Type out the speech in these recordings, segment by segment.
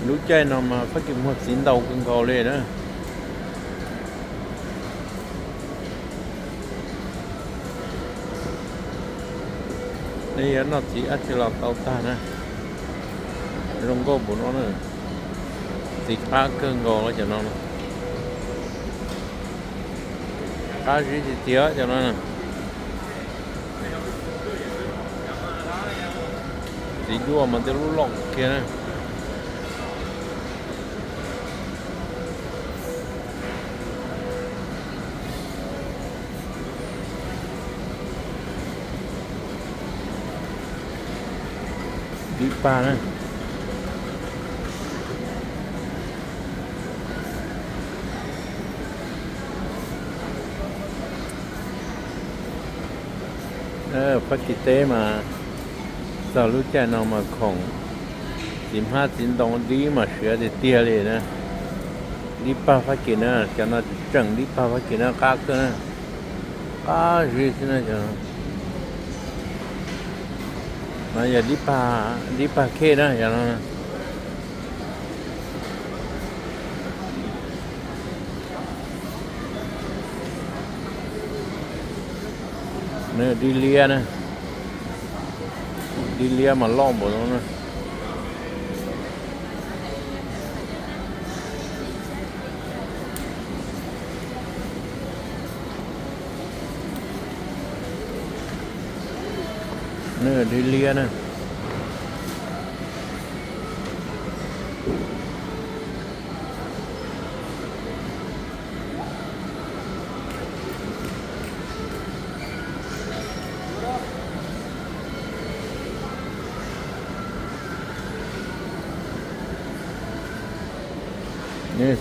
Lub caij no mas Fab Kis muag txiv ntau kawg nkaus li na. Nej yuav noj txiv dab tsi los tau tag na. Zoo nkauj npaum no na. Txiv qab kawg nkaus cov no. Qab zib tiag tiag cov no. Txiv cuaj mas tej lub loj kiag na. Dib pag na. Fab Kis teb mas txog lub caij no mas khoom txiv hmab txiv ntoo dib mas siav tiag tiag li na. Dib pag Fab Kis na, cov no tseem dib pag Fab Kis na, qab kawg na. Qab zib xwb na. No yog dib pag khej na, yog no. Dib liab na. Dib liab mas loj npaum no na. Dib liab na.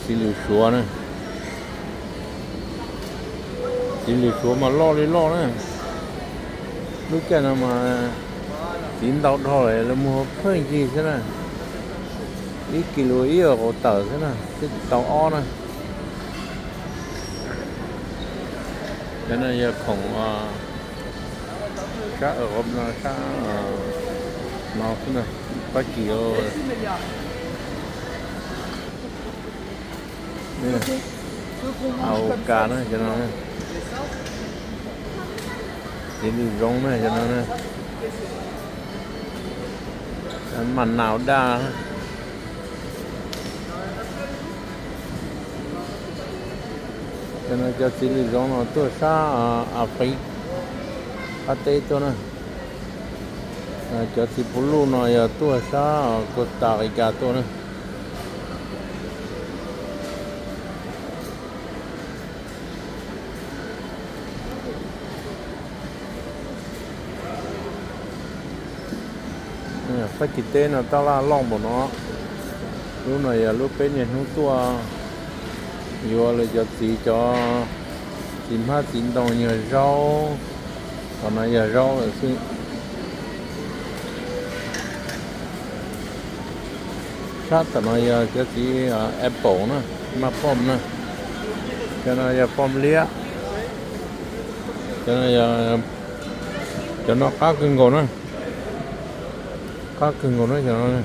Txiv lws suav na. Txiv lws suav mas loj li loj na. Lub caij no mas txiv ntau dhau lawm, muag pheej yig xwb na. Ib kis lus ib yam qaum tawm xwb na, twb tsis tau ob na. Cov no yog khoom sab, sab no xwb na, Fab Kis. Au kas na, cov no. Txiv lws zoov na, cov no. Mas nau daj. Cov no cov txiv lws zoov no tuaj sab Africa qab teb tuaj na. Cov txiv puv luj no yog tuaj sab Costa Rica tuaj na. Fab Kis teb no tab laj loj npaum no. Lub no yog lub peb niaj hnub tuaj yuav lawv cov txiv, cov txiv hmab txiv ntoo, yog zaub. Qhov no yog zaub lawm xwb. Sab tom no yog cov txiv apple na, maj pom na. Cov no yog pom liab. Cov no qab kawg nkaus na. Qab kawg nkaus na cov no.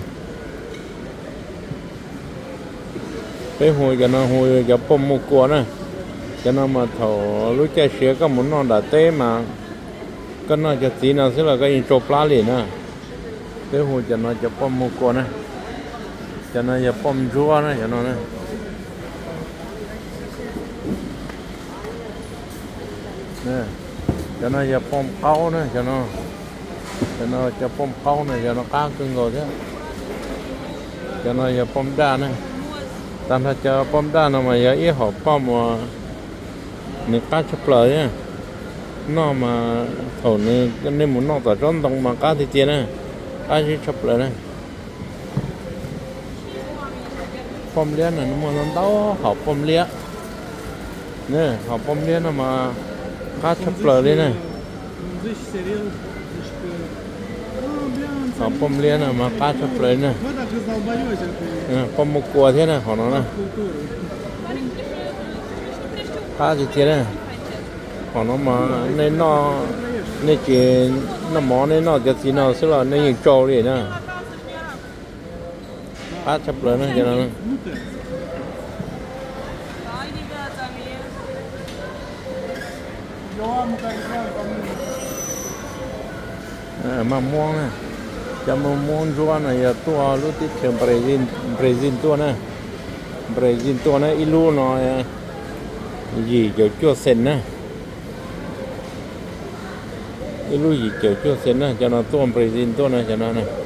Peb hu cov no hu cov pom mus kua na. Cov no mas thaum lub caij siav koj mus noj nram teb mas koj noj cov txiv no xwb los koj yeej tsau plab li na. Peb hu cov no cov pom mus kua na. Cov no yog pom ntsuab na, cov no. Cov no yog pom qaub na, cov no. Cov no cov pom qaub na, cov no qab kawg nkaus thiab. Cov no yog pom daj na. Tag nrho cov pom daj no mas yog ib hom pom uas nws qab tshaj plaws thiab. Noj mas thaum nws, nej mus noj tom tsob ntoo mas qab tiag tiag na. Qab zib tshaj plaws na. Pom liab no nws muaj ntau ntau hom pom liab. Hom pom liab no mas qab tshaj plaws li na. Hom pom liab no mas qab tshaj plaws li na. Pom mus kua thiab na, hom no na. Qab tiag tiag na. Hom no mas nej noj, nej tsis noj mov nej noj cov txiv no xwb los nej yeej tsau li na. Qab tshaj plaws na cov no. Maj muab na, cov maj muab ntsuab no yog tuaj lub teb chaws Brazil tuaj na. Brazil tuaj na, ib lub no yim caum cuaj xees na. Ib lub yim caum cuaj xees na, cov no tuaj Brazil tuaj na, cov no.